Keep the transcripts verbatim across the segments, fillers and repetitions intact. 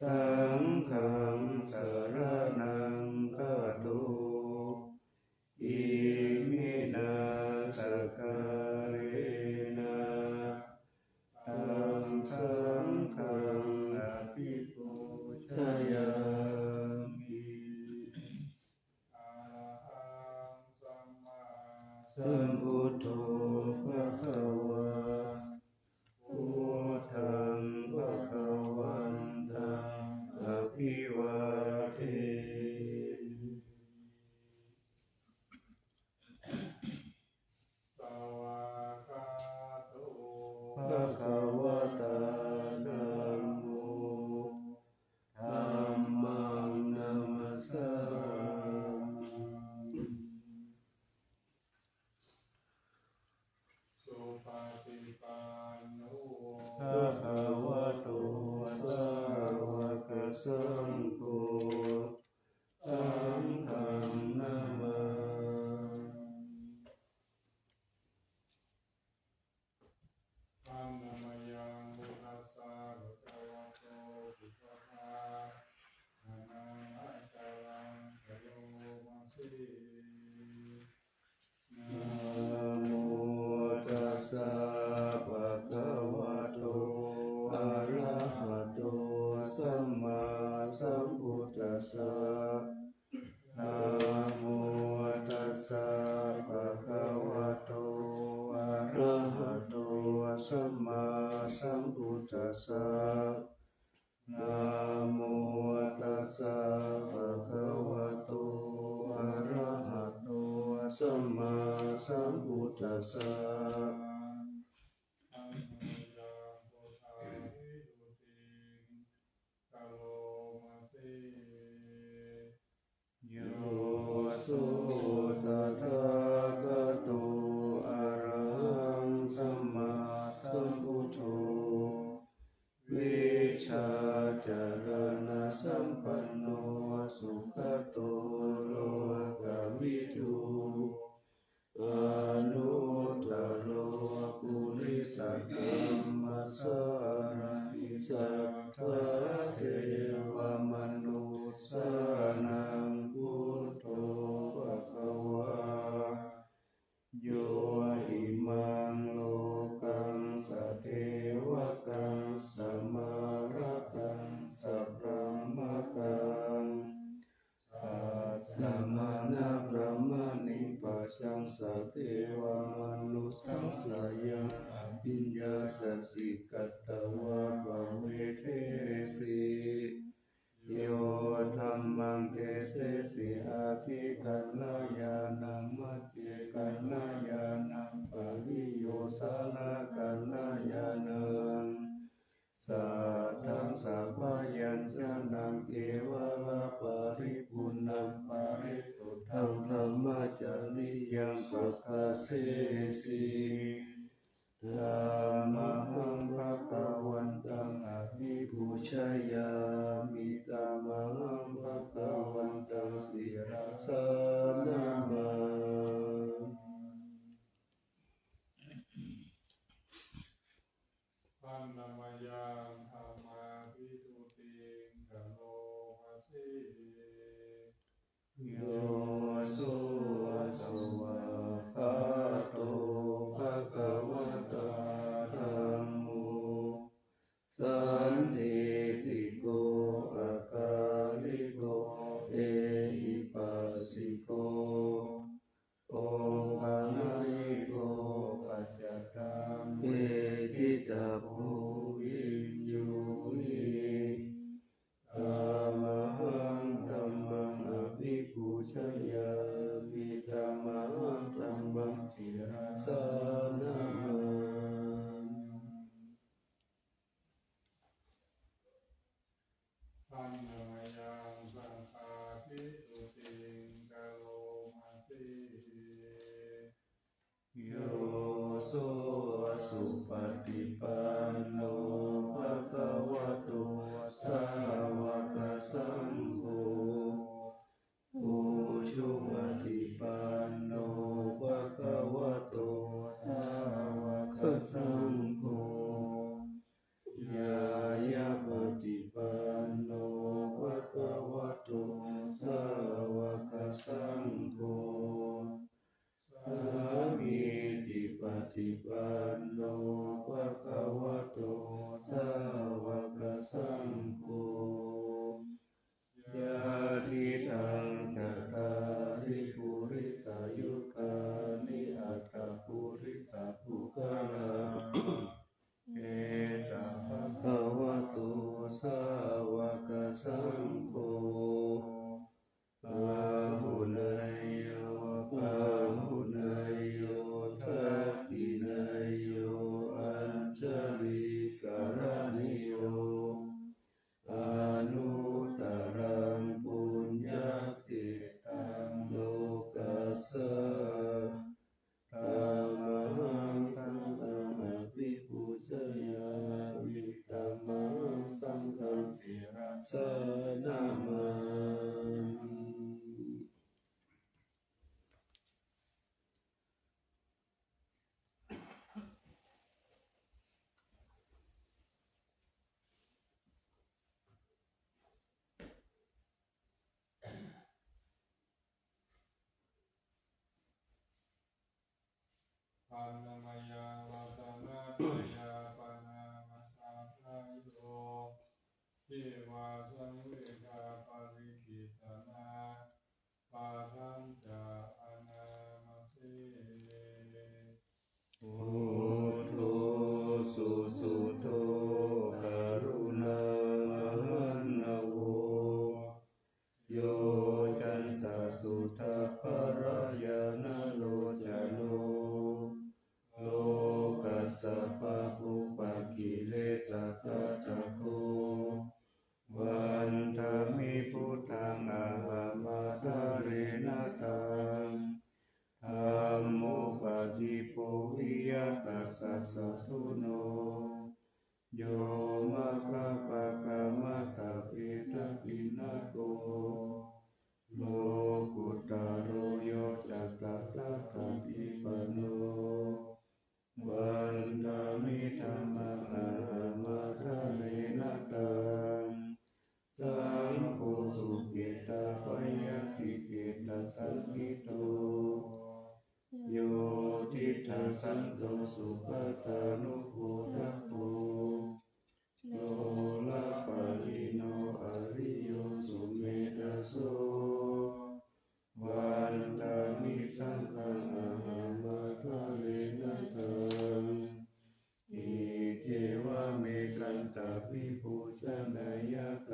saṅghaṃ saraṇaṃ gato. Iminā sakkārena taṃ saṅghaṃ abhipūjayāmi. Arahaṃ sammāsambuddho bhagavā, buddhaṃ bhagavantaṃ abhivādemi. Svākkhāto bhagavatā dhammo, dhammaṃ namassāmi. Supaṭipanno bhagavato sāvakasaṅgho, taṃ dhammaṃ namassāmi. Handa mayaṃ buddhassa bhagavato pubbabhāganāñcaraṃ karoma se. Namo tassa bhagavato arahato sammāsambuddhassa. Namo tassa bhagavato arahato sammāsambuddhassa. Namo tassa bhagavato arahato sammāsambuddhassa. Handa mayaṃ buddhavimucciṃ karoma se. Yo so tathāgato arahaṃ sammāsambuddho, vijjācaraṇasampanno sugato lokavidū, anuttaro purisadammasārathi satthā devamanussānaṃ buddho bhagavā. Yo imaṃ lokaṃ sadevakaṃ samārakaṃ sabrahmakaṃ sassamaṇabrāhmaṇiṃ pajaṃ sadevamanussappayaṃ abhiññāsaci katvā pavedesi. Yo dhammaṃ desesi atthi kalyāṇaṃ majjhe kalyāṇaṃ pariyosāna kalyāṇaṃ sātthaṃ sabyañjanaṃ kevalaparipuṇṇaṃ parisuddhaṃ brahmacariyaṃ pakāsesi. Tamhaṃ bhagavantaṃ abhipūjayāmi, tamhaṃ bhagavantaṃ sirasā namāmi. Handa mayaṃ dhammābhigūtiṃ karoma se. Yo so svākkhāto bhagavatā dhammo, sandiṭṭhiko akāliko ehipassiko Supaṭipanno bhagavato sāvakasaṅgho, ujupaṭipanno bhagavato sāvakasaṅgho, ñāyapaṭipanno bhagavato sāvakasaṅgho, sāmīcipaṭipanno bhagavato sāvakasaṅgho, yadidaṃ cattāri purisayugāni aṭṭha purisapuggalā, esa bhagavato sāvakasaṅgho, āhuneyyo pāhuneyyo dakkhiṇeyyo añjalikaraṇīyo, anuttaraṃ puññakkhettaṃ lokassāti. Tamahaṃ saṅghaṃ abhipūjayāmi, tamahaṃ saṅghaṃ sirasā namāmi. Annamaya vasanattaya panāmasādayo, divā saṃvedhaparikittanā, padañca anāmase. Buddho susuddho karuṇāmahaṇṇavo, yoccantasuddhabbarañāṇalocano, lokassa pāpūpakilesaghātako, vandāmi buddhaṃ ahaṃ ādarena taṃ. Dhammo padīpo viya tassa saddhuno, yo maggapākamatavedapinago, lokuttaro yoccakkhatattadīpano, vandāmi dhammaṃ ahaṃ ādarena taṃ. Saṅgho sukhetappayattiketasañhito, yo diṭṭhasanto sugatānubodhako, lolappahīno ariyo sumedhaso, vandāmi saṅghaṃ ahaṃ ādarena taṃ. Iccevamekantaṃ vibhūsaneyyaṃ,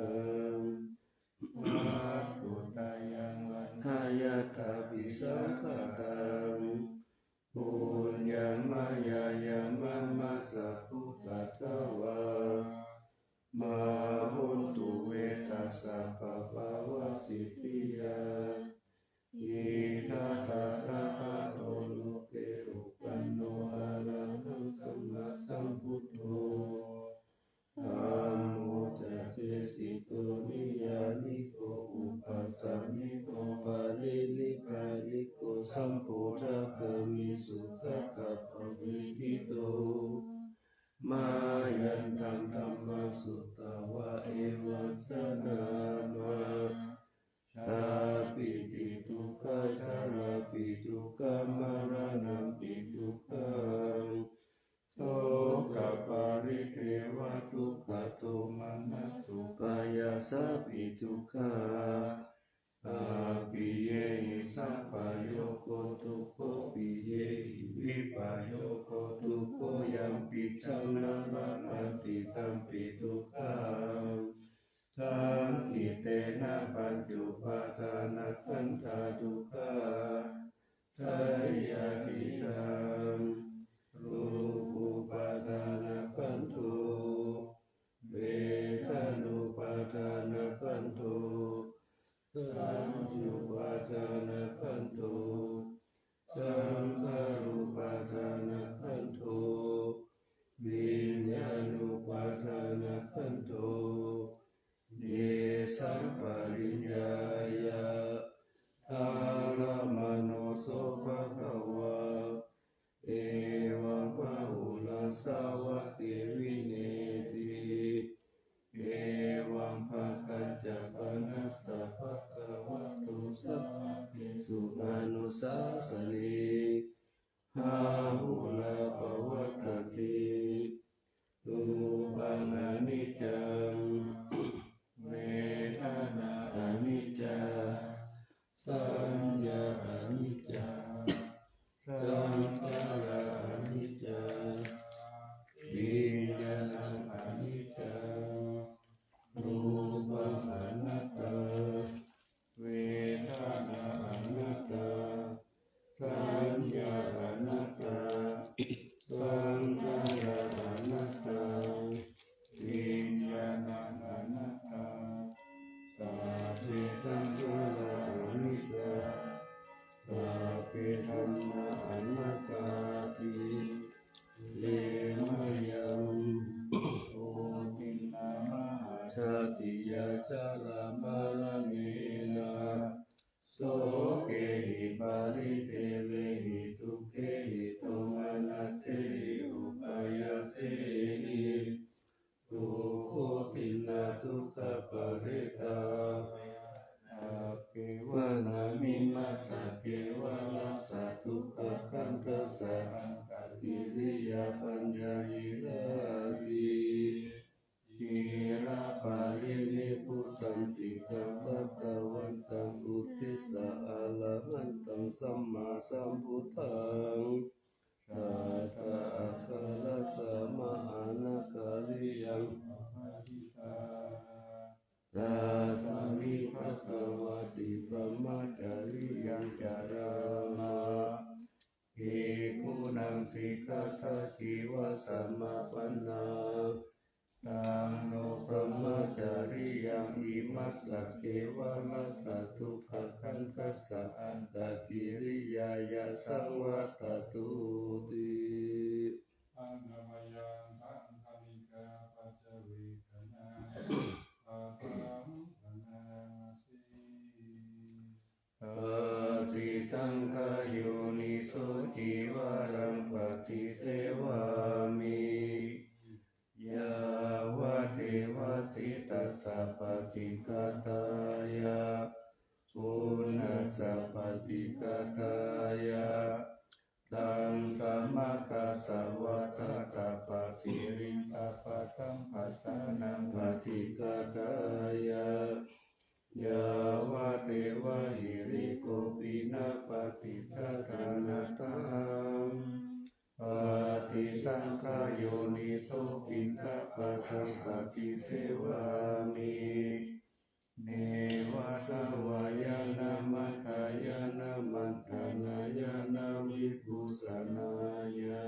vatthuttayaṃ vandeyyaṃ tabisaṅkhataṃ. Puññaṃ mayā yaṃ mama sabbupaddavā, mā hontu ve tassa pāpavasītiyā. Idha tathāgato loke uppanno arahaṃ sammāsambuddho, dhammo ca desito niyyāniko upasāmiko paranipāniko sambodhagāmi sugatappavedito. Mayantaṃ dhammaṃ sutvā evaṃ janāma, jātipi dukkhā jarāpi dukkhā maraṇampi dukkhaṃ, sokaparidevadukkhadomanassupāyāsāpi dukkhā, appiyehi sampayogo dukkho, piyehi vippayogo dukkho, yampicchaṃ na labhati tampi dukkhaṃ. Saṅkhittena pañcupādānakkhandhā dukkhā, seyyathidaṃ: rūpūpādānakkhandho, vedanūpādānakkhandho, saññāupādānakkhandho, saṅkhārūpādānakkhandho, Saññā anattā, saṅkhārā anattā, viññāṇaṃ anattā, sabbe saṅkhārā aniccā, sabbe dhammā anattāti. Yemayaṃ bhūmiṃ mahāsāsiyā jalamaṇaṇena, sokehi paridevehi dukkhehi domanassehi upāyāsehi, dukkhappidadukkhaparitā keva nāmimassa kevalassa dukkhakkhandhassa antakiriyā paññāhīrāti. Ciraparinibbutanti taṃ bhagavantaṃ uddissa arahantaṃ sammāsambuddhaṃ, satta ākārassa mahānāgariyaṃ dasāmi bhagavāti brahmacariyaṃ carāma. Bhikkhūnaṃ sikkhāsājīvasamā pannā, taṃ no brahmacariyaṃ imassa kevalassa dukkhakkhandhassa antakiriyāya saṃvattatūti. Annamayaṃ saṅghanikā paccavekkhaṇā, kataṃ bhaṇāmasi? Paṭisaṅkhā yoniso cīvaraṃ paṭisevāmi, yāvadeva sītassa paṭighātāya, uṇhassa paṭighātāya, taṃ samaggassa vatattha paṭiriṃ sabbasampassānaṃ paṭighātāya, yāvadeva hirikopinapaṭicchādanatthaṃ. Paṭisaṅkhā yoniso piṇḍapātaṃ paṭisevāmi, neva davāya na madāya na maṇḍanāya na vibhūsanāya,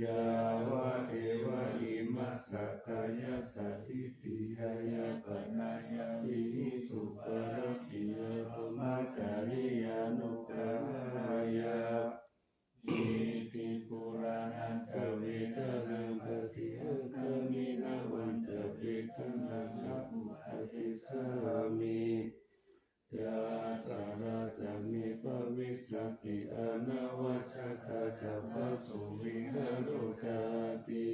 yāvadeva imassa kāyassa ṭhitiyā yāpanāya vihiṃsuparatiyā brahmacariyānuggahāya, iti purāṇañca vedanaṃ paṭihaṅkhāmi navañca vedanaṃ na uppādessāmi, yātrā ca me bhavissati anavajjatā ca phāsuvihāro cāti.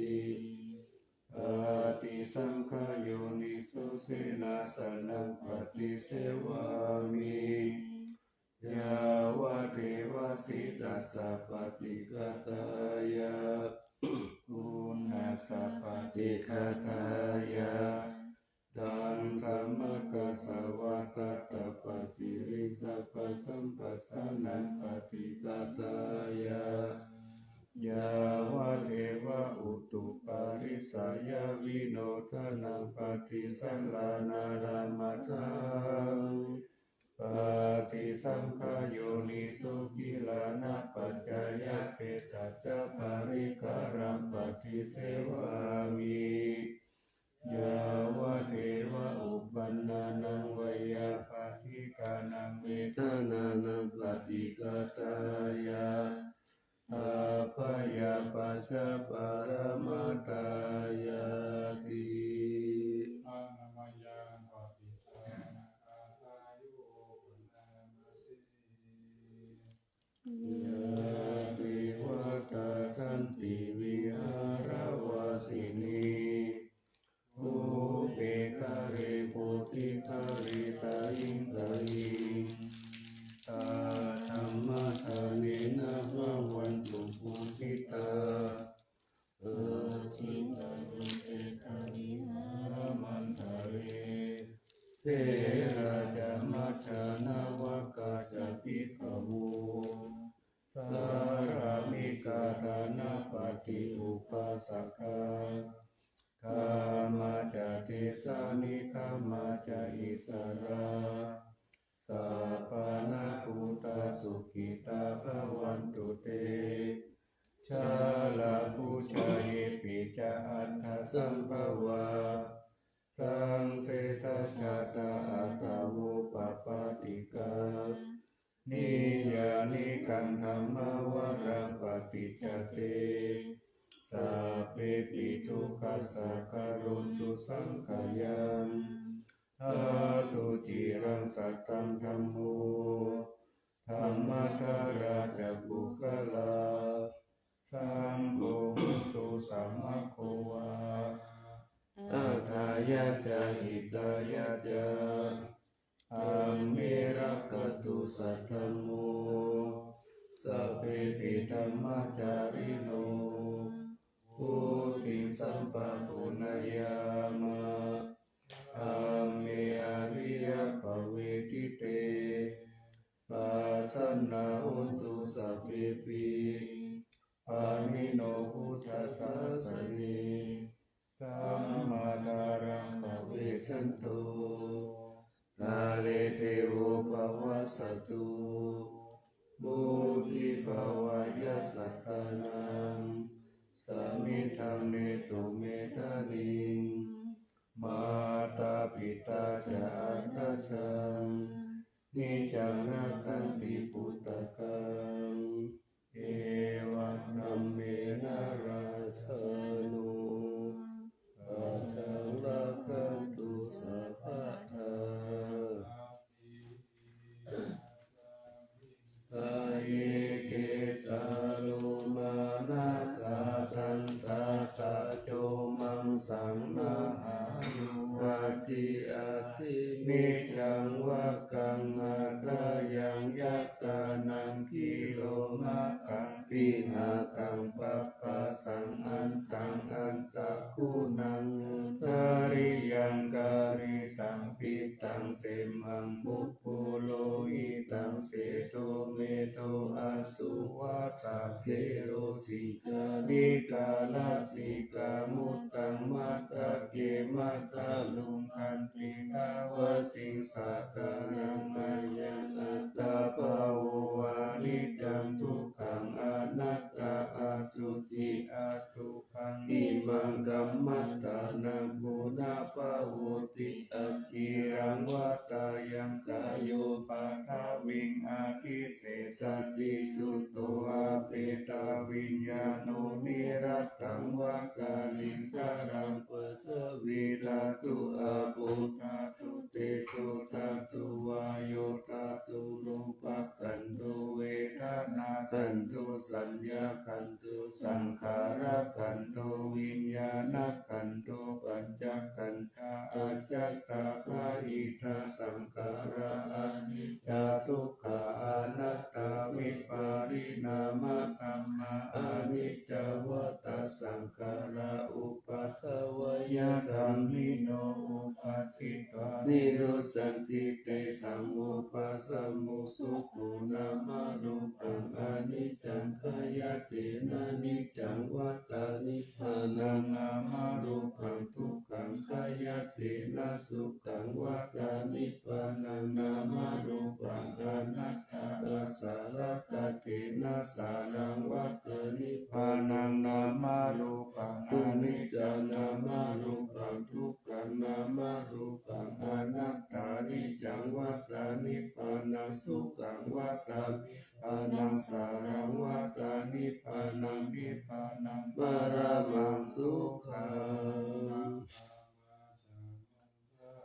Paṭisaṅkhā yoniso senāsanaṃ paṭisevāmi, yāvadeva sītassa paṭighātāya, uṇhassa paṭighātāya, taṃ samaggassa vatattha paṭiriṃ sabbasampassānaṃ paṭighātāya, yāvadeva utuparissayavinodanaṃ paṭisallānārāmatthaṃ. Paṭisaṅkhā yoniso gilānapaccayabhesajjaparikkhāraṃ paṭisevāmi, yāvadeva uppannānaṃ veyyābādhikānaṃ vedanānaṃ paṭighātāya, abyāpajjhaparamatāyāti. Annamayaṃ paṭisaraṇagathayo bhaṇāmasi. Yā devatā santi vihāravāsinī, pubbe ghare bodhighare tahiṃ tahiṃ, tā dhammadānena bhavantu pūjitā, ukkhittakhette vihāramaṇḍale. Therā ca majjhā navakā ca bhikkhavo, sārāmikā dānapatī upāsakā, gāmā ca desā nigamā ca issarā, sappāṇabhūtā sukhitā bhavantu te. Jalābujā yepi ca aṇḍasambhavā, saṃsedajātā athavopapātikā, niyyānikaṃ dhammavaraṃ paṭicca te, sabbepi dukkhassa karontu saṅkhayaṃ. Ṭhātu ciraṃ sataṃ dhammo, dhammaddharā ca puggalā, saṅgho hotu samaggo va, atthāya ca hitāya ca. Amhe rakkhatu saddhammo, sabbepi dhammacārino, vuḍḍhiṃ sampāpuṇeyyāma, amhe ariyappavedite. Pasannā hontu sabbepi, pāṇino buddhasāsane, sammādhāraṃ pavecchanto, kāle devo pavassatu, vuḍḍhibhāvāya sattānaṃ, samiddhaṃ netu medaniṃ, mātā pitā ca atrajaṃ, niccaṃ rakkhanti puttakaṃ, evaṃ dhammena rājāno, pajaṃ rakkhantu sabbadā. Ye kecā lomā nakhā dantā taco maṃsaṃ nahāyu, aṭṭhī aṭṭhimiccaṃ vakkaṃ hadayaṃ yakkhānaṃ khīlomakhaṃ pihakaṃ papphāsaṃ antaṃ antaguṇaṃ udariyaṃ karītaṃ pittaṃ semhaṃ pubbu lohitaṃ sedo medo assu vata khelo siṅghāṇika lasikā muttaṃ matthake matthaluṅganti dvattiṃsakaṇaṃ ayaṃ attabhāvo aniccaṃ dukkhaṃ anattā asuci aduk khaṃ imaṃ kammadānaṃ punabbhavoti. Aciraṃ vata yaṃ kāyo paṭhaviṃ adhisessati chuḍḍho apetaviññāṇo niratthaṃ va kaliṅgaraṃ paṭhavī dhātu āpo dhātu tejo dhātu vāyo dhātu rūpakkhandho vedanākkhandho saññākkhan saṅkhārakkhandho viññāṇakkhandho pañcakkhandhā ajjhattā bahiddhā saṅkhārā aniccā dukkhā anattā vipariṇāmadhammā aniccā vata saṅkhārā uppādavayadhammino uppāditā nirujjhanti tesaṃ vūpasamo sukho nāmarūpaṃ aniccaṃ khayatena niccaṃ vata nibbānaṃ nāmarūpaṃ dukkhaṃ khayatena sukhaṃ vata nibbānaṃ nāmarūpaṃ anattā āsarakkhatena sāraṃ vata nibbānaṃ nāmarūpaṃ aniccā nāmarūpaṃ dukkhaṃ nāmarūpaṃ anattā niccaṃ vata nibbānaṃ sukhaṃ vata nibbānaṃ sāraṃ vata nibbānaṃ nibbānaṃ paramaṃ sukhaṃ.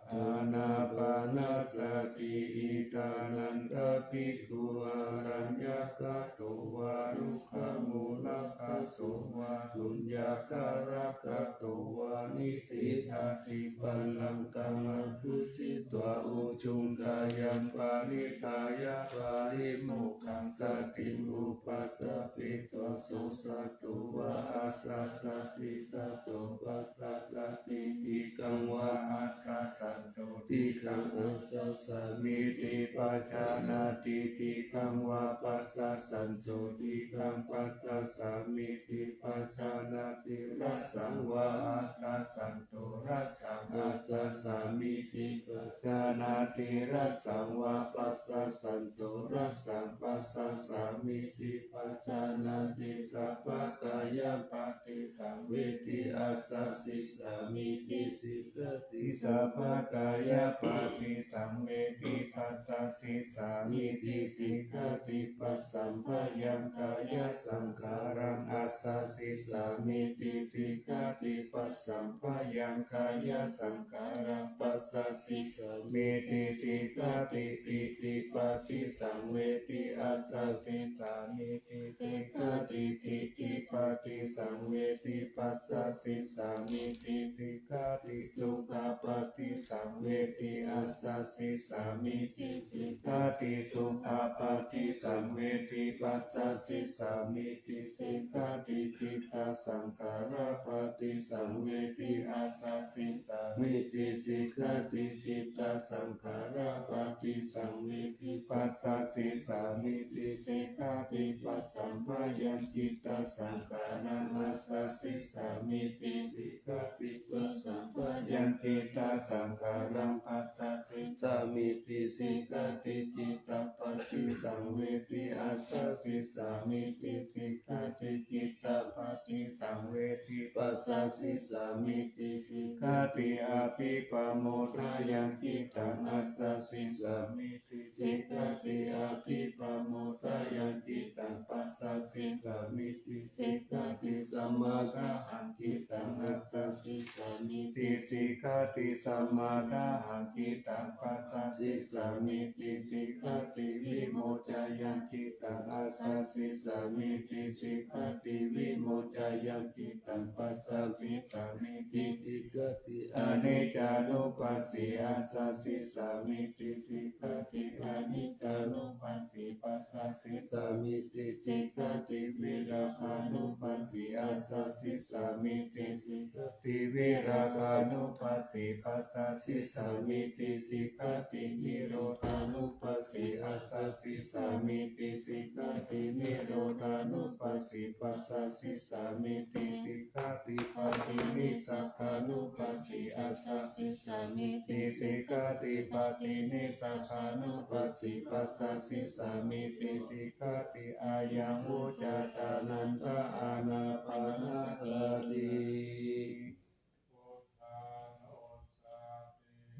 Ānāpānasati. Idha nanda bhikkhū araññagato vā rukkhamūlagato vā suññāgaragato vā nisīdati pallaṅkaṃ abhujitvā ujuṃ kāyaṃ paṇidhāya pārimokkhāsatiṃ upaṭṭhapetvā so sato vā asassati, sato passassati, diṭṭhaṃ vā asasanto, diṭṭhaṃ asassāmīti pajānāti, diṭṭhaṃ vā passasanto, diṭṭhaṃ passassāmīti pajānāti, rassaṃ vā asasanto, rassaṃ asassāmīti pajānāti, rassaṃ vā passasanto, rassaṃ passassāmīti pajānāti, sabbakāyapaṭisaṃvedi, asassissāmīti sikkhati, sabbakāyapaṭisaṃvedi, passassissāmīti sikkhati, passamphayaṃ kāyasaṅkhāraṃ asassissāmīti sikkhati, passamphayaṃ kāyasaṅkhāraṃ passassissāmīti sikkhati, pītipaṭisaṃvedi, asassissāmīti sikkhati, pītipaṭisaṃvedi, passassissāmīti sikkhati, sukhapaṭisaṃvedi, asassissāmīti sikkhati, sukhapaṭisaṃvedi, passassissāmīti sikkhati, cittasaṅkhārapaṭisaṃvedi, asassissāmīti sikkhati, cittasaṅkhārapaṭisaṃvedi, passassissāmīti sikkhati, passamphayaṃ cittasaṅkhāraṃ asassissāmīti sikkhati, passamphayaṃ cittasaṅkhāraṃ passassissāmīti sikkhati, cittapaṭisaṃvedi, asassissāmīti sikkhati, cittapaṭisaṃvedi, passassissāmīti sikkhati, abhipamodāyaṃ cittaṃ asassissāmīti sikkhati, abhipamodāyaṃ cittaṃ passassissāmīti sikkhati, samādāhaṃ cittaṃ asassissāmīti sikkhati, samādāhaṃ cittaṃ passassissāmīti sikkhati, vimoccayaṃ cittaṃ asassissāmīti sikkhati, vimoccayaṃ cittaṃ passassissāmīti sikkhati, aniccānupassī asassissāmīti sikkhati, aniccānupassī passassissāmīti sikkhati, virāgānupassī asassissāmīti sikkhati, virāgānupassī passassissāmīti sikkhati, nirodhānupassī asassissāmīti sikkhati, nirodhānupassī passassissāmīti sikkhati, paṭinissagganupassī asassissāmīti sikkhati, paṭinissagganupassī passassissāmīti sikkhati, ayaṃ vuccate ānanda ānāpānasati.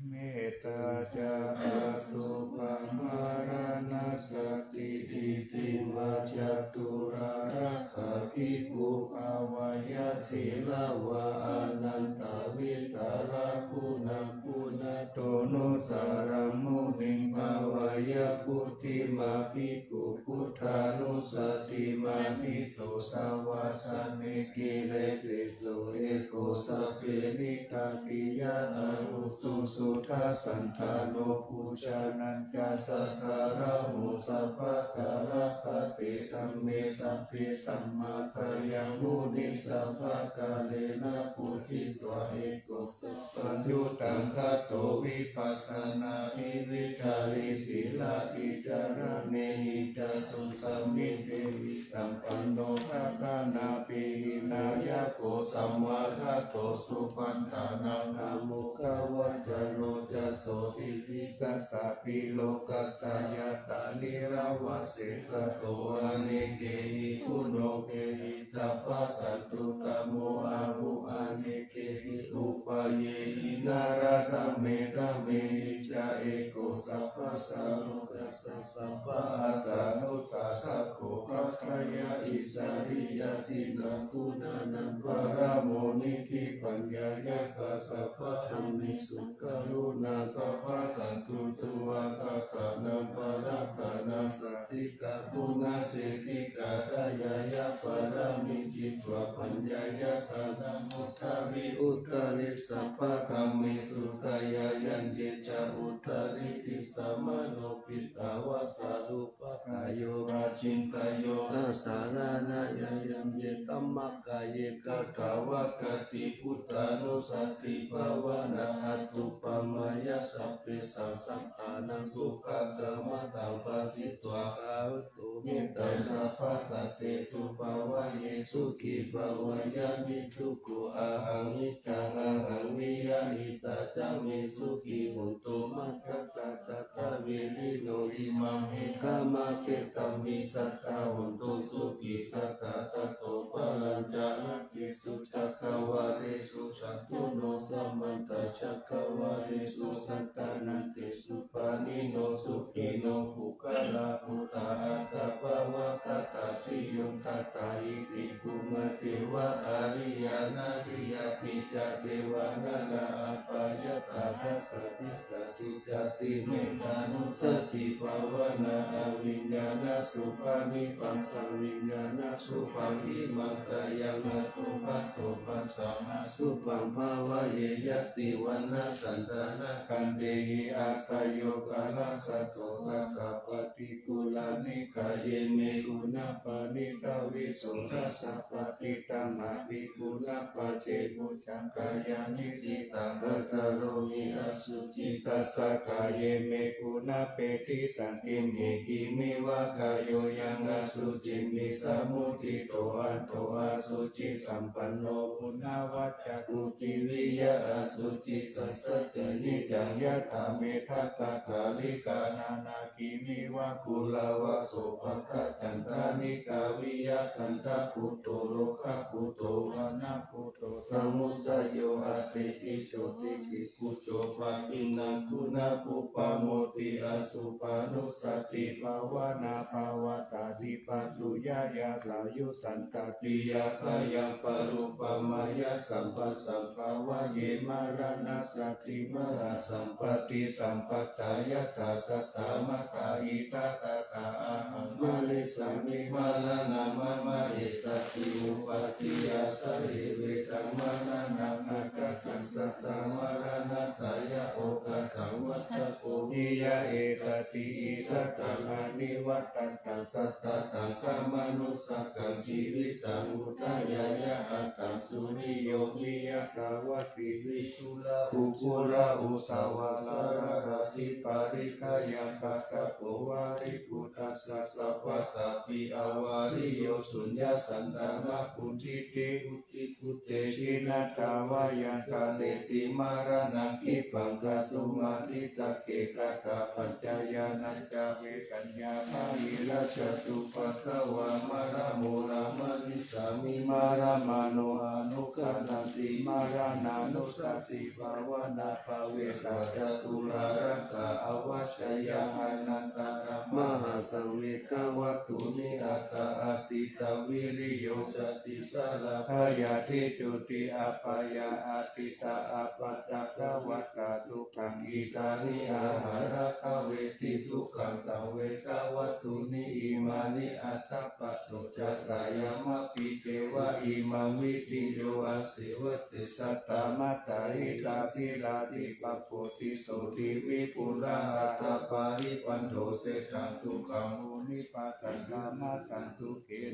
Mettā ca āsupaṃ maraṇassati, itimā caturā rakkha bhikkhū bhāweyya sīlavā ānandavidhālaguṇaguṇato. Nusaraṃ muniṃ bhāweyya bhūtiṃ mā bhikkhū buddhānussatiṃ abhikkāmuṃ. Savāsanekīresu eko sabbe nikkhatiyā ahuṃsu suddhasandāno. Pūjanāya sakkārahu sabbakālagate, dhamme sabbe samādayaṃ muni sabbakālena. Pūjitva eko sabbaññutaṃ kāto vipassanāhi vicarī sīlādhi caraṇehi ca sūsamitehi sampanno. Dakkhiṇābhihī nāyako sammākkhāto supaṭṭhānaṃ āmukkhavaccano ca sotthī vītasāpī lokassa yātā nirāvasesato. Anekehi guṇokehi sabbasatthutamo āhu anekehi upāyehi nāradā medhamehi ca eko sabbassa lokassa sabbatthanudassako. Paccattaṃ isariyadinnānaṃ guṇānaṃ paramoniddhi paññāya ca sabbadhammesu karuṇā sabbasatthūsu attatānaṃ parattānaṃ sati karuṇā seṭṭhikā dāyāya pāramī citvā paññāya dānamuttari uttari sabbadhammesu dāyāyante ca uttari Samāropitā vāsarūpakāyo pācitto yo dasaraṇaṃ ñāṇaṃ ye dhammakāye katvā kati buddhānussatibhāvanā anupamayā sabbesaṃ sattānaṃ sukhakaṃ maṅgalaṃ bhāsitā karo tu mettaṃ sabbasattesu pāvaye sukhī bhava. Yaṃ niddukho ahaṃ niccaṃ ahaṃ viharisāmi sukhī hontu mā tata tata verino imaṃ me dhammakkhettaṃ micchatā hontu sukhī sadā tato palañca. Asesu cakkavāḷesu cantano samantā cakkavāḷesu aṭṭhaṃsu pāṇino sukhino puggalā buddhā anuggahappaṭiyo dattā iti bhummā devā ariyā nariyā picca devā nārā apayattā dasā disā sujāti mettā anussatibhāvanā aviññāṇaṃ subhaṃ nibbānaṃ saviññāṇaṃ subhaṃ imaṃ kāyaṃ asubhaṃ dhammaṃ asubhaṃ bhāvaye. Ñātimittā santā nakkhattahi āsariyā pārakatā katā paṭikulā nikāye me guṇā paṇītā visuddhā sabbadhi taṃ ādi guṇapacce pūjā kāyaṃ nisitaṃ ataromhi asucī tassa kāye me guṇāpetiṭṭhaṃ kimhi khimiva kāyo yaṃ asuciṃ nisammuṭṭhito anto asucisampanno puṇavaccako kiviya asuciṃ sassakāyiccaṃ yathā mettakaṭṭhalikā nānā khimiva kulavā sopāga candanikkā viya kaṭṭhakuto rogākuto vaṇṇakuto samuccayo atikiccho disi kucco pāpinā guṇāpuppamoti asubhānussatibhāvanā pavattati pātuyā yā sāyuṃ santatiyā kāyaṃ parūpamayā sabbasaṃ bhāvaye maraṇassati mahāsampatti sampadā yathā sattā mātā itā tathā ahaṃ marissāmi maraṇaṃ mama essati uppādiyā sārīrikaṃ maraṇaṃ athātaṃ sattā maraṇatthāya okāsaṃ vaḍḍhako viya ettadi ittakallaṃ nivuttakkaṃ sattakaṃ khamānussakaṃ jīvitaṃ udayāya attaṃ suriyo viya thavati visurā uggurā uṇhisavā sattaradhi palighayaṃ kaṭṭhako vāriputtassa sapattapi avāriyo suññasaṅkamā phuṭṭhiti vuṭṭhibhūte jiññā tha vā yaṃ kāleti maraṇaṃ khippaṃ kātumatthake katapañcayānañca ve daññā bāhirajjhattupaddavā maraṇo mama marissāmi maraṇaṃ maraṇo anugghaṇhanti maraṇānussatibhāvanā pavattati caturārakkha avassayaṃ anantarā mahāsaṃvegavatthūni attā atītā viriyo satī jātā bhayā otthappī ca abyāpajjhā atītā ābhātā abhayaṃ dukkhaṃ. Idāni ahaṃ rakkhaṃ vesi dukkhasaṃvegavatthūni imāni atthappattocasayamāpi ceva imaṃ videyya asevati. Sattā mātā itā bhikkhanti pabbothisotthi vipulā attaparidānaṃ seṭṭhaṃ dukkhaṃ muninā pāturahu mamaṃ.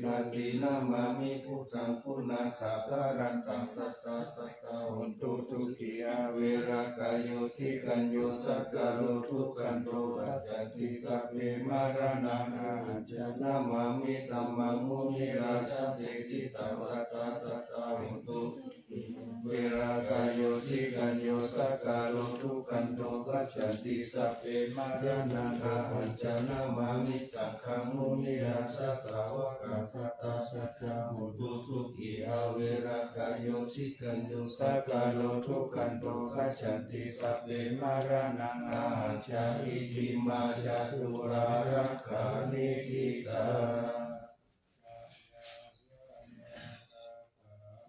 Natthi namāmi buddhaṃ guṇasaṅgharantaṃ sattā sattā hontu sukhī averā kāyo sikhañño saṅkaro dukkhanto gacchanti sabbe maraṇaṃ ahañca namāmi dhammaṃ munirājasesitaṃ sattā sattā hontu sukhī averā kāyo sikhañño saṅkaro dukkhanto gacchanti sabbe maraṇaṃ ahañca namāmi saṅghaṃ munirājasāvakaṃ sattā sattā hontu sukhī averā kāyo sikhañño saṅkaro dukkhanto gacchanti sabbe maraṇaṃ ahañca itthiṃ maṅgalachaturārakkhanītikā.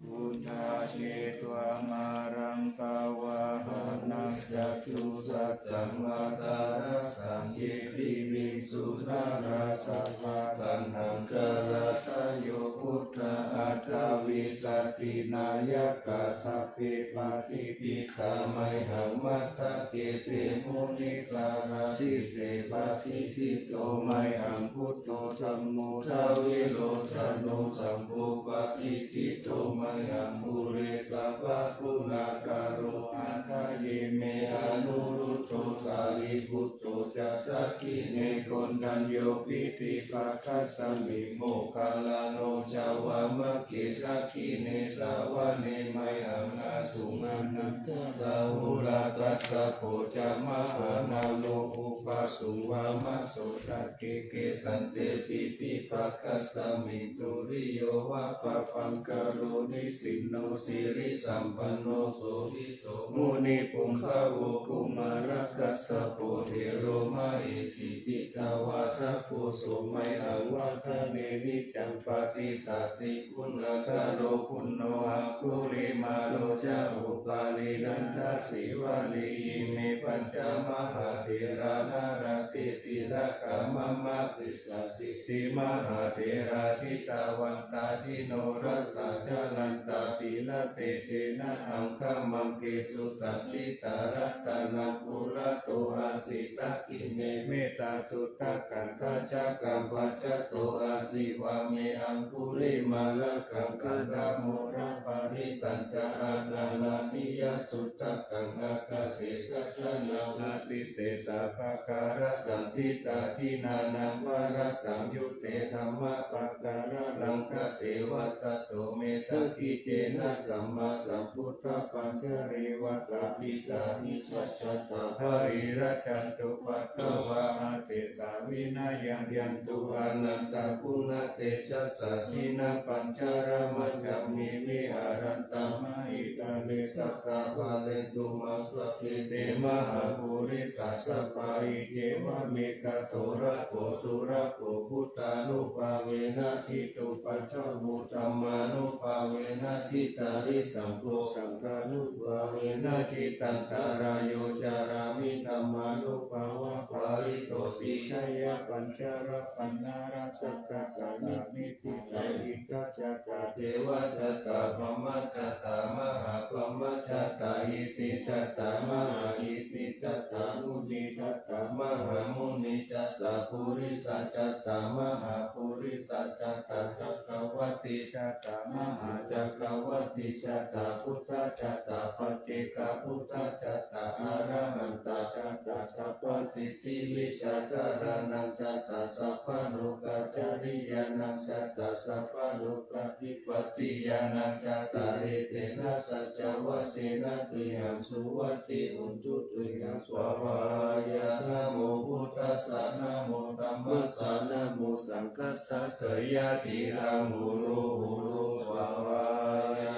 Uddhā cetvā māraṃ savāhanaṃ catusaccāsabhaṃ ye piviṃsu narāsabhā. Taṇhaṅkarādayo Buddhā aṭṭhavīsati nāyakā, sabbe patiṭṭhitā mayhaṃ matthake te munissarā. Sīse patiṭṭhito mayhaṃ Buddho, dhammo dvilocano saṅgho, patiṭṭhito mayhaṃ ure sabbaguṇākaro. Hadaye me Anuruddho, Sārīputto ca dakkhiṇe, Koṇḍañño piṭṭhibhāgasmiṃ, Moggallāno ca vāmake. Dakkhiṇe savane mayhaṃ, āsuṃ Ānandarāhulā, Kassapo ca Mahānāmo, ubhāsuṃ vāmasotake. Kesante piṭṭhibhāgasmiṃ, suriyo va pabhaṅkaro, nisinno sirisampanno, Sobhi to munipuṅgavo. Kumārakassapo thero, mahesī cittavādako, so mayhaṃ vadane niccaṃ, patiṭṭhāsi guṇākaro. Puṇṇo Aṅgulimālo ca, Upālī Nandasīvalī, ime pañca mahātherā, nalāṭe tilakā mama. Sesāsīti mahātherā, jitavantā jinorasā, jalantā sīlatejena, aṅgamaṅgesu saṇṭhitā. Ratanaṃ purato āsi, dakkhiṇe mettasuttakaṃ, dhajaggaṃ pacchato āsi, vāme Aṅgulimālakaṃ. Khandhamoraparittañca, āṭānāṭiyasuttakaṃ, ākāse chadanaṃ āsi, sesā pākārasaṇṭhitā. Jinānaṃ varasaṃyutte, dhammapākāralaṅkate, vasato me sakiccena, sammāsambuddhapañjare. Vātapittādisañjātā, bāhirajjhattupaddavā, asesā vinayaṃ yantu, anantaguṇatejasā. Jinapañjaramajjhamhi, viharantaṃ mahītale, sadā pālentu maṃ sabbe, te mahāpurisāsabhā. Iccevamekanto rakkho, surakkho, buddhānubhāvena jitupaddavo, dhammānubhāvena jitārisaṅgho, saṅghānubhāvena jitantarāyo, carāmi dhammānubhāvapālito. Tijjhāyapañjarapannārasakkatā, nikkhittā hiddajātā, devajātā brahmajātā, mahābrahmajātā, isijātā mahāisijātā, munijātā mahāmunijātā, purisajātā mahāpurisajātā, cakkavattijātā mahācakkavattijātā, buddhajātā paccekabuddhajātā, arahantajātā sabbasiddhivijjādharaṇaṃ jātā, sabbalokācariyānaṃ jātā, sabbalokādhipatiyānaṃ jātā, etena saccavajjena tuyhaṃ suvatthi hotu, tuyhaṃ svādhāyā. Namo buddhassa, namo dhammassa, namo saṅghassa, jayatilaṃ hotu, hotu svādhāyā.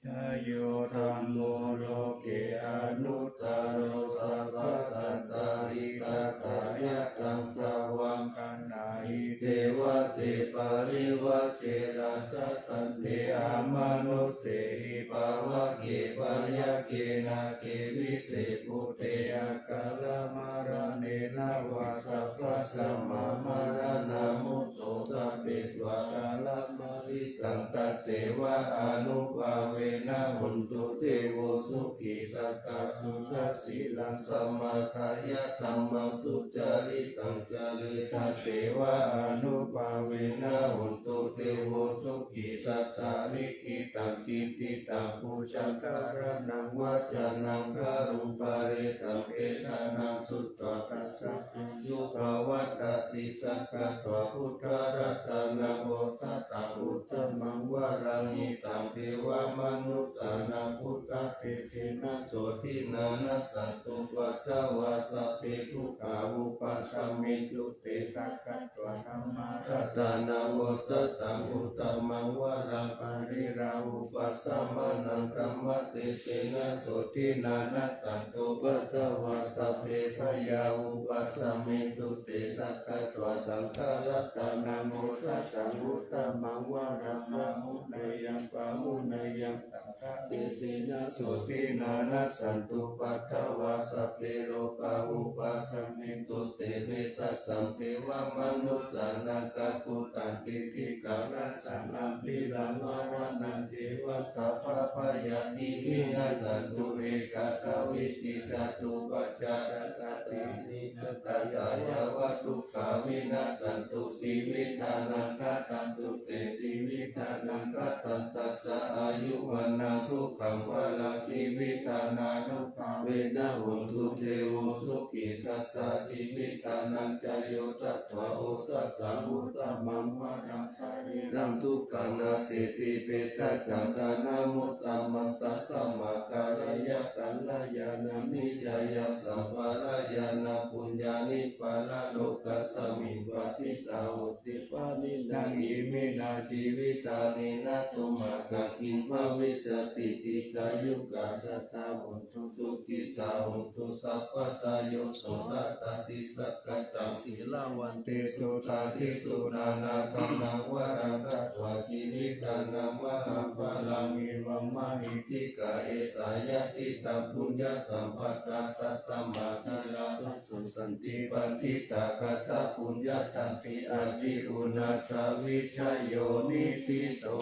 Jayo dhammo loke anuttaro, sabbasattāhitatthāya, taṃ dhammaṃ gaṇhāhi devate parivajjena. Satantehi amanussehi pāvake, byagghe nāge vise bhūte, akāramaraṇena vā sabbasmā maraṇā mutto tappetvā, akāramarittaṃ taseva ānubhāvena hotu devo sukhī. Sadā suddhasīlaṃ samādāya, dhammaṃ sucaritaṃ care, taseva ānubhāvena hotu devo sukhī. Sadā likhitaṃ cintitaṃ pūjaṃ, dhāraṇaṃ vācanaṃ garuṃ, paresaṃ desanaṃ sutvā, dasakāro pavattati. Sakkatvā buddharatanaṃ osathaṃ uttamaṃ varaṃ hitaṃ, devamanussānaṃ buddhatejena, sotthinā nassantupaddavā, sabbe dukkhā vūpasamentu te. Sakkatvā dhamma Nakkhattānaṃ osathaṃ uttamaṃ varaṃ, pariḷāhūpasamanaṃ, dhammatejena sotthinā, nassantupaddavā sabbe, bhayā vūpasamentu te. Sakkatvā saṅgharatanaṃ osathaṃ uttamaṃ varaṃ, āhuneyyaṃ pāhuneyyaṃ, saṅghatejena sotthinā, nassantupaddavā sabbe, rogā vūpasamentu te. Veghasaṃ devamanussānaṃ, katvāna kaṭṭhakaṃ, rassaṃ ambhīraṃ, maraṇaṃ ceva sabbabhayāti, vinassantu edātavidhi. Catuppaññātadādīnātha, yāva dukkhā vinassantu jīvitanaṃ, dadantu te jīvitanaṃ, dadantassā āyu vaṇṇaṃ sukhaṃ balaṃ. Jīvitadāyāvadubbhāvena, hotu devo sukhī satthā. Jīvitadañāya yo tatvā, osathaṃ uttamaṃ varaṃ, sārīraṃ dukkhānaseṭṭhi, bhesajjhaṃ dhanamuttamaṃ, tasmā kālāya kalyāṇaṃ, niyyāya sampādāya, puññāni paralokasmiṃ, patiṭṭhāsi pāṇinā. Iminā jīvitadānena, tumhākaṃ kiṃ bhavissati. Dīghāyukā sadā hontu, sukhitā hontu sabbadā. Yo so tathāpi saṅghañca, sīlavantesu dādisū, dānaṃ dhammavaraṃ sadā, jīvitadaṃ mahapphalaṃ, evammahiddhikā esā yadidaṃ puññasampadā. Tasmā dānaṃ dadanti, paṇḍitāgatā puññatā, pi ādi uṇhassa vijayo niṭṭhito.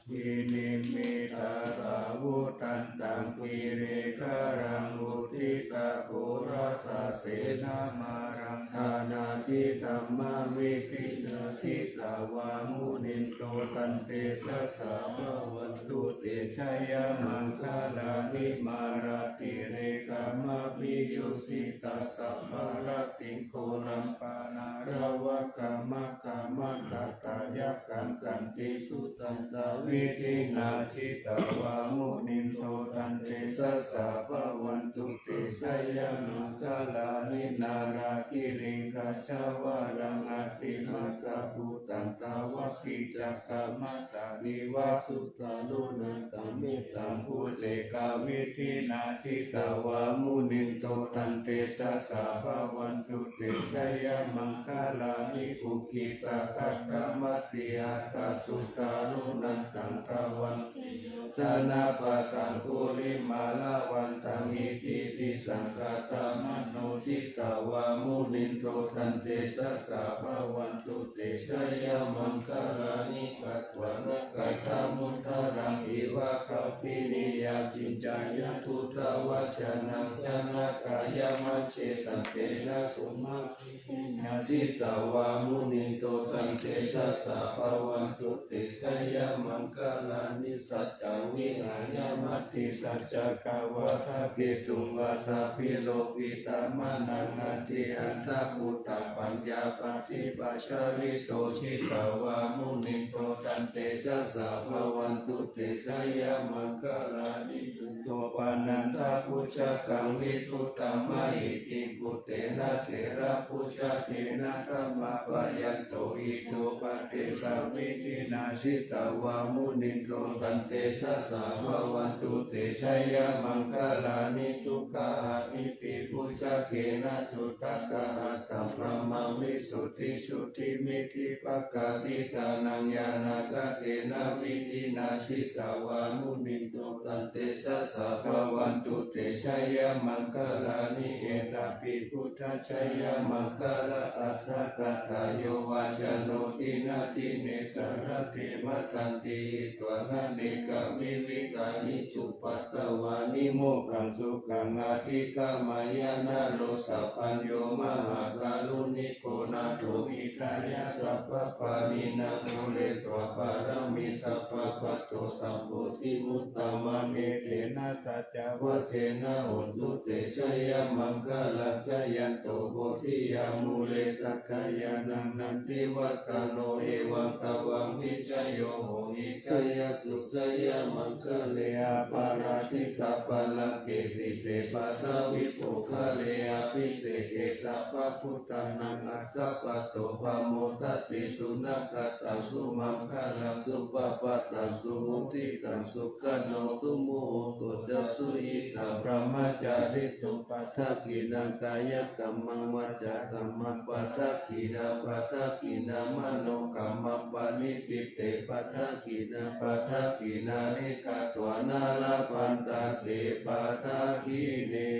Vinimmitasāvudhantaṃ, girigajaṃ uditaghorasasenamāraṃ, dānādidhammavidhinā jitavā munindo, tantejasā bhavatu te jayamaṅgalāni. Mārātirekamabhiyujjhitasabbarattiṃ, ghorampanāḷavakamakkhamatha ddhayakkhaṃ, khantīsudantavidhinā jitavā munindo, tantejasā bhavatu te jayamaṅgalāni. Nāḷāgiriṃ gajavaraṃ atimattabhūtaṃ, dāvaggicakkamasanīva sudāruṇantaṃ, mettambusekavidhinā jitavā munindo, tantejasā bhavatu te jayamaṅgalāni. Ukkhittakhaggamatihatthasudāruṇantaṃ, dhāvantiyojanapathaṅgulimālavantaṃ, iddhībhisaṅkhatamano jitavā munindo, tantejasā bhavatu te jayamaṅgalāni. Katvāna kaṭṭhamudaraṃ iva gabbhinīyā, ciñcāya duṭṭhavacanaṃ janakāyamajjhe, santena somavidhinā jitavā munindo, tantejasā bhavatu te jayamaṅgalāni. Saccaṃ vihāya matisaccakavādaketuṃ, vādābhiropitamanaṃ atiandhabhūtaṃ, paññāpadīpajalito jitavā munindo, tantejasā bhavatu te jayamaṅgalāni. Nandopanandabhujagaṃ vibudhaṃ mahiddhiṃ, puttena therabhujagena damāpayanto, iddhūpadesavidhinā jitavā munindo, tantejasā bhavatu te jayamaṅgalāni. Duggāhadiṭṭhibhujagena sudaṭṭhahatthaṃ, brahmaṃ visuddhijutimiddhibakābhidhānaṃ, ñāṇāgadena vidhinā jitavā munindo, tantejasā bhavatu te jayamaṅgalāni. Etāpi buddhajayamaṅgalaaṭṭhagāthā, yo vācano dinadine sarate matandī, hitvānanekavividhāni cupaddavāni, mokkhaṃ sukhaṃ adhigameyya naro sapañño. Mahākāruṇiko nātho, hitāya sabbapāṇinaṃ, pūretvā pāramī sabbā, patto sambodhimuttamaṃ, etena saccavajjena, hotu te jayamaṅgalaṃ. Jayanto bodhiyā mūle, sakyānaṃ nandivaḍḍhano, evaṃ tvaṃ vijayo hohi, jayassu jayamaṅgale. Aparājitapallaṅke, sīse paṭhavipokkhare, abhiseke sabbabhūtānaṃ aggappatto pamodati. Sunakkhattaṃ sumaṅgalaṃ supabhātaṃ suhuṭṭhitaṃ sukhaṇo sumuhutto ca suyiṭṭhaṃ brahmacārisu. Padakkhiṇaṃ kāyakammaṃ vācākammaṃ padakkhiṇaṃ padakkhiṇaṃ manokammaṃ paṇidhī te padakkhiṇā padakkhiṇāni katvāna labhantatthe padakkhiṇe.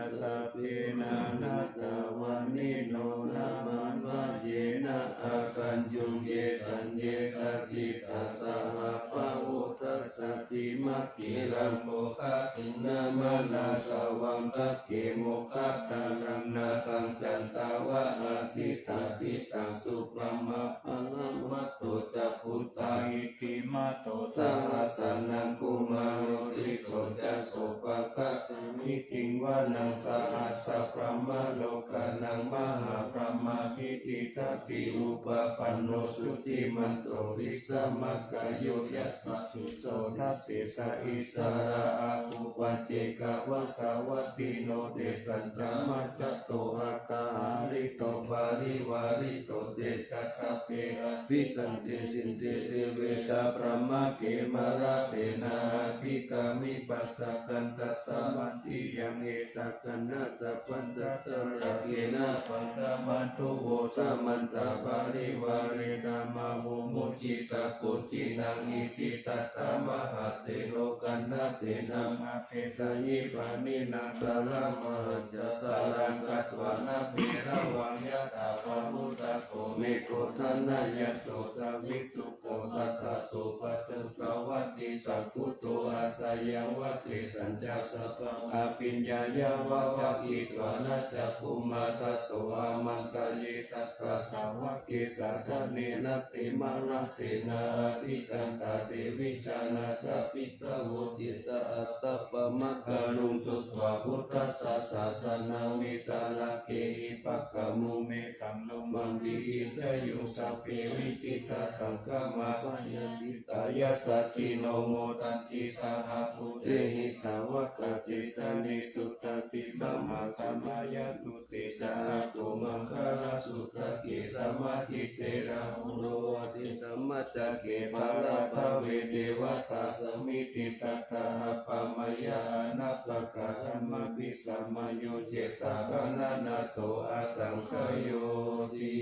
Sabbe nānattavaṇṇino nāmanvayena āgañchuṃ ye caññe sadisā saha bahū dassati. Maggiraṃ pokhathiṃ nāmanāsavaṃ sagge moggallānaṃ nāgaṃ candaṃva asitātitaṃ subrahmā paramatto ca puttā iddhimato saha sanaṅkumāro tisso ca sopāga samiddhiṃ vanaṃ sahassabrahmalokānaṃ mahābrahmābhitiṭṭhati. Upapanno jutimanto vijjāmakāyo yasassi so dasettha issarā āgū paccekavasavattino. Tesañca majjhato aggahārito parivārito te ca sabbe abhikkante. Sinde deve sabrahmake mārasenā abhikkāmi. Pacchaggantassa mandiyaṃ etha gaṇhatha bandhatha rāgena bandhamatthu vo. Samantā parivāretha mā vo muñcittha koci naṃ. Iti tattha mahāseno kaṇhasenaṃ apesayi pāṇinā talamāhacca saraṃ katvāna bheravaṃ. Yathā pāvussako megho thanayanto savijjuko tathā so paccudāvatti saṅkuddho asayaṃvatti. Tañca sabbaṃ abhiññāya vavakkhitvāna cakkhumā tato āmantayi satthā sāvake sāsane. Natthi mārasenā abhikkantā te vijānātha bhikkhavo. Cittaṃ ātapamakaruṃ sutvā buddhassa sāsanaṃ vītarāgehi pakkāmuṃ mettaṃ lomaṃ vihissayu. Sabbe vijitasaṅgāmā bhayātītā yasassino modanti saha bhūtehi sāvakā te janesutāti. Samā samāya dutte ca āguṃ maṅgalaṃ sutake samādhitte. Rāhulā atiṭṭhāma cake bālabbhave devatā samitiṭṭhata. Appamāya anāpakā dhammā visamayo cetvā gaṇanātho asaṅkhāyoti.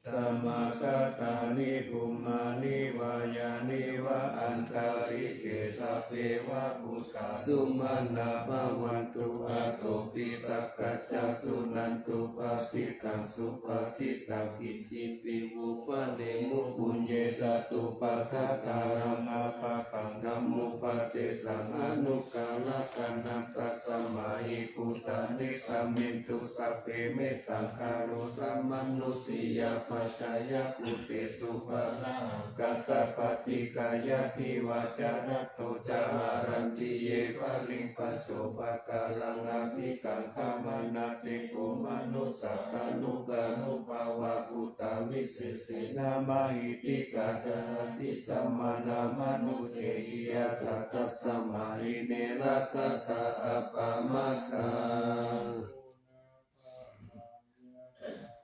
Samāgatāni bhummāni vā yāni va antalikkhe sabbe va bhūtā sumanā bhavantu athopi sakkacca suṇantu bhāsitaṃ subhāsitaṃ iccipi vūpanimubbhuññe satthupāda kāraṃ apakaṃ dhammupadesaṃ anukārakānaṃ. Tasmā hi bhūtā nisāmentu sabbe mettaṃ karotha mānusiyā pajāya bhūtesu pāṇahaṃ. Katvāna paṭiggayaṃ divā ca ratto ca haranti ye baliṃ pajjunapākāraṃ abhikaṅkhamānā te kho manussā tanukānubhāvā bhūtā visesena mahiddhikā ca atisamānā mānusehi yattha tasmā hi ne rakkhatha appamattā.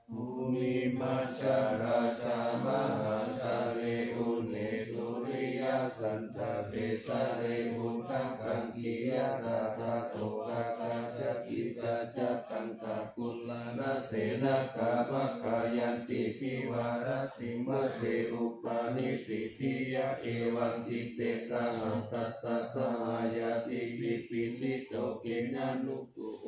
Bhūmi majjha rājā mahāsale une suriyasandhare sare uttakaṅkhi yathā tadokatā ca kittā ca taṅkhakurāna senakā pakkhāyanti divāratimase upanisi ṭṭhiyā evaṃ citte sahaṃ tattha sahāyādipi pīḷito kena nu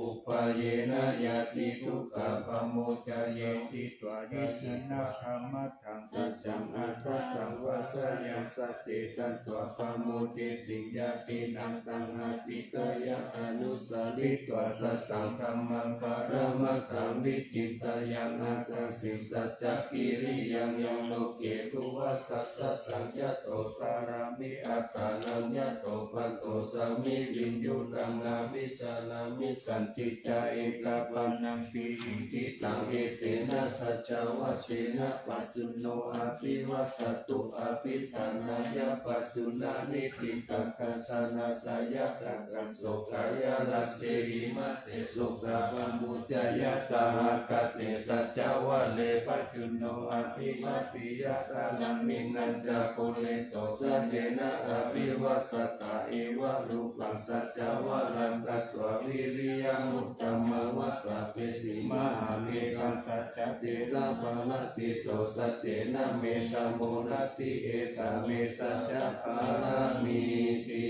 upāyena ñātidukkhā pamuccayeti. Dvādesa ñātidhammataṃ saccaṃ ātasaṃvāsayaṃ sacce tatvā pamodesiṃ ñātīnaṃ taṃ adhikkāya anussaritvā sataṃ dhammaṃ paramatthaṃ vicchikāyaṃ akāse saccakiriyaṃ yaṃ loke tuvaṭaṃ sataṃ yato carāmi attānaṃ yato pattosamhi viññūhīnaṃ na vicchārāmi santi ca ekapaṇṇaṃ pihiṃ citaṃ etena saccavajjena pajjunno abhivāsatu abhiṭhānāya pajjuṇhānīti taṃ kajjhānassa yaṃ kañca so kāya rajjhe vimajje so kāpamuccaya saha kate saccavajje pajjunno abhivāsiyā tarāmi nañca pūreto saccena abhivāsatā evarūpaṃ saccavajjhaṃ katvā viriyamuttamaṃ vajjabesi mahābhetaṃ saccaṃ tejapālajito saccena me sammodati esa me saccapāramīti.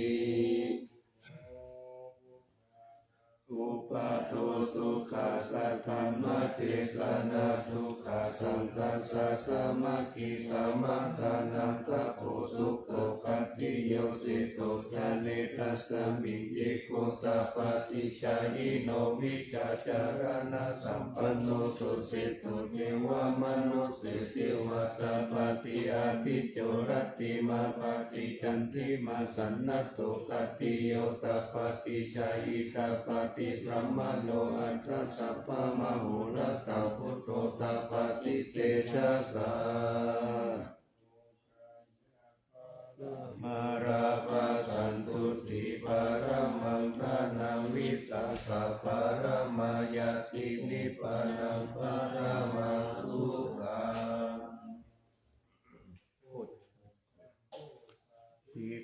Uppādo sukhā saddhammadesanā sukhā saṅghassa sāmaggī samaggānaṃ tapo sukho khatti yosito jānetasmiṃ ye kho tapati jhāyino vijjācaraṇasampanno josito devamānuse devatapati ādicco rattimābhāti candimā sannaddho khattiyo tapati jhāyī tapati brāhmaṇo atha sabbamahorattaṃ buddho tapati tejasā. Mārā pa santuṭṭhi paramaṃ dānaṃ vissāsa paramā ñāti nibbānaṃ paramā sukhaṃ.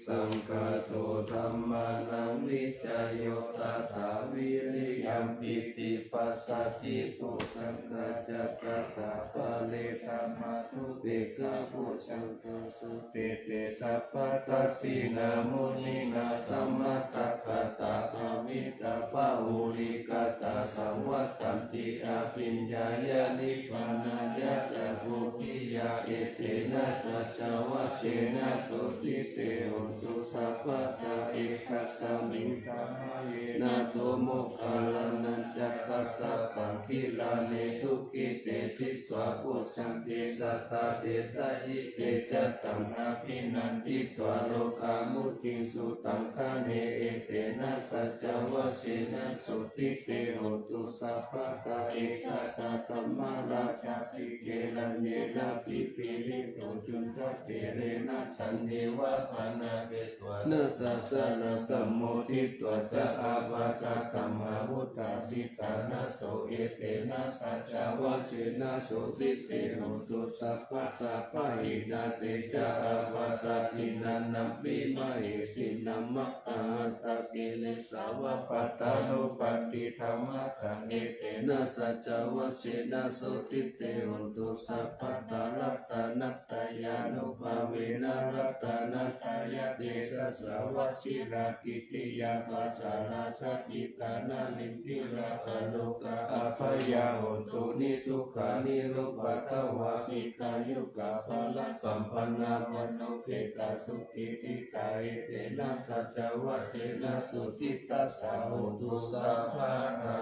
Saṅkhāto dhammānaṃ vicayo tathā viriyampīti passaddhi bojjhaṅgā ca tathāpare dhammā dhupekkhā bojjhaṅgā sotthi te sabbadassinā muninā sammadakkhātā bhāvitā bahulīkatā saṃvattanti abhiññāya nibbānāya ca bodhiyā etena saccavajjena sotthi te hotu sabbadā. Ekasmiṃ samaye nātho moggallānañca kassapaṃ gilāne dukkhite disvā bojjhaṅge satta desayi te ca taṃ abhinanditvā rogā mucciṃsu taṅkhaṇe. Etena saccavajjena sotthi te hotu sabbadā. Ekadā dhammarājāpi gelaññenābhipīḷito cundattherena taññeva bhaṇāpetvāna saddharā sammoditvā ca ābādhā tamhā vuṭṭhāsi ṭhānaso. Etena saccavajjena sotthi te hotu sabbadā. Pahīnā te ca ābādhā tiṇṇannampi mahesinaṃ maggāhatakilesā va pattānuppattidhammataṃ. Etena saccavajjena sotthi te hotu sabbadā. Ratanattayānubhāvena ratanattayatejasā vajirakkhittiyā pākārajātikkā nalīndirā arogā abhayā hontu niddukkhā nirupaddavā dīghāyukā balasampannā vaṇṇuppetā sukhī dīghā. Etena saccavajjena sotthi tassa hotu sabbadā.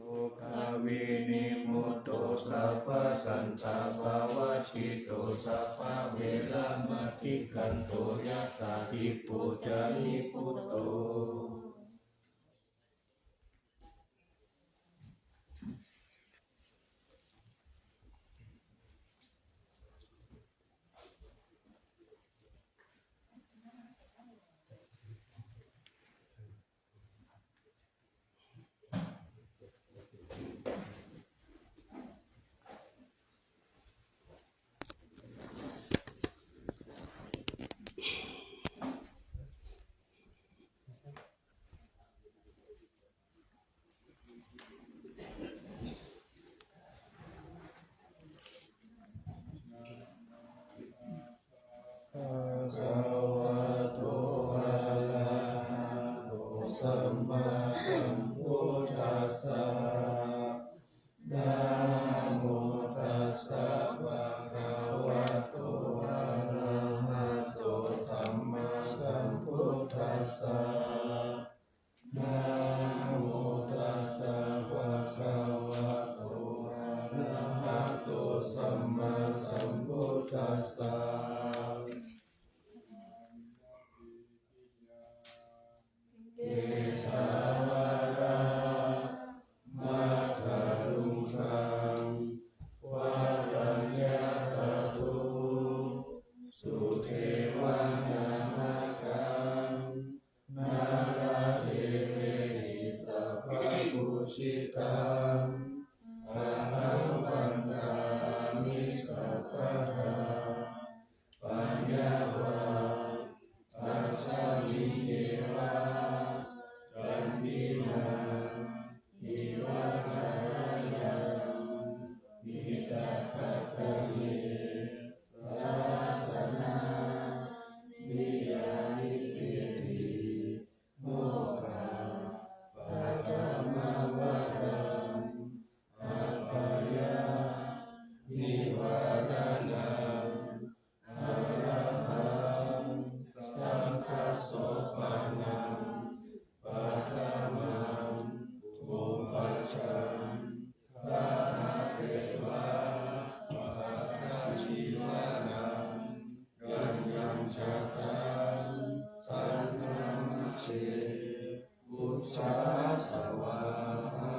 Rogā vinimutto sabbasantā pavajjito sabbaveramatikkanto yathā dīpo ca nibbuto. devānaṃ nāgaṃ nāradevehi sabbapūjitaṃ. Ahaṃ vandāmi sabbadā paññāva dassanīyeva candinā iva tharayaṃ. Nidakkhattaye sarasanāni yāni teti mokkhapathamaṃ varaṃ abyāyanivāraṇaṃ. Arahaṃ saṅghasopānaṃ paṭhamaṃ puppajaṃ ṭhānavetvā paṭhañcīvaraṃ kaññaṃ jātaṃ saṅghamajjhe pūjā svāhā.